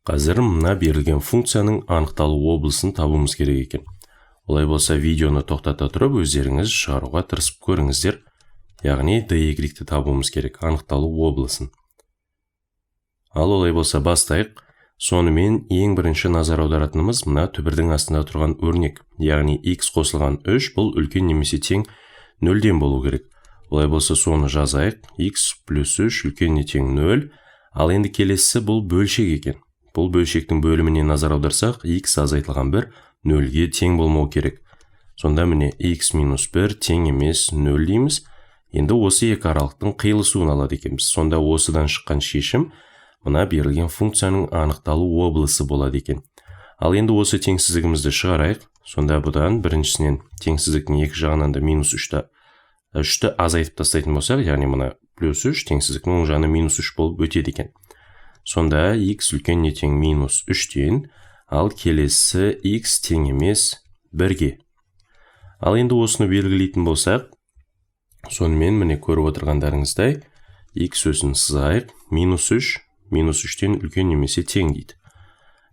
Қазір мына берілген функцияның анықталу облысын табуымыз керек екен. Олай болса, видеоны тоқтата тұрып, өздеріңіз шығаруға тырысып көріңіздер. Яғни dy-ті табуымыз керек, анықталу облысын. Ал олай болса, бастайық. Сонымен, ең бірінші назар аударатынымыз мына түбірдің астында тұрған өрнек, яғни x қосылған 3, бұл үлкен немесе тең нөлден болу керек. Олай болса, соны жазайық: x плюс 3 үлкен не тең 0. Ал енді келесісі бұл бөлшек екен. Бұл бөлшектің бөліміне назар аударсақ, x азайтылған 1 нөлге тең болмау керек. Сонда, міне, x минус 1 тең емес 0 дейміз. Енді осы екі аралықтың қиылысуын алады екенбіз. Сонда осыдан шыққан шешім мына берілген функцияның анықталу облысы болады екен. Ал енді осы теңсіздігімізді шығарайық. Сонда бұдан біріншісінен теңсіздіктің екі жағынан да минус үшті азайтып тастайтын болсақ, яғни мына плюс үш теңсіздіктің оң жағына минус үш болып өтеді екен. Сонда x үлкен не тең минус үштен, ал келесі x тең емес бірге. Ал енді осыны белгілейтін болсақ, сонымен, міне, көріп отырғандарыңыздай, x өсін сызайық. Минус үш минус үштен үлкен немесе тең дейді.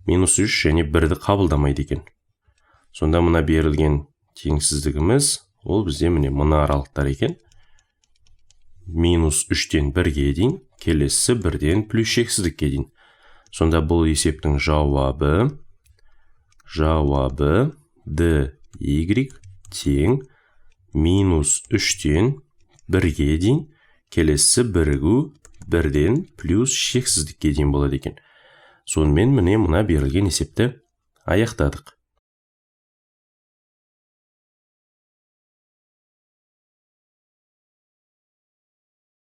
Минус үш және бірді қабылдамайды екен. Сонда мына берілген теңсіздігіміз ол бізде, міне, мына аралықтар екен: минус үштен бірге дейін, келесісі бірден плюс шексіздікке дейін. Сонда бұл есептің жауабы dy тең минус үштен бірге дейін, келесісі бірігу бірден плюс шексіздікке дейін болады екен. Сонымен, міне, мына берілген есепті аяқтадық.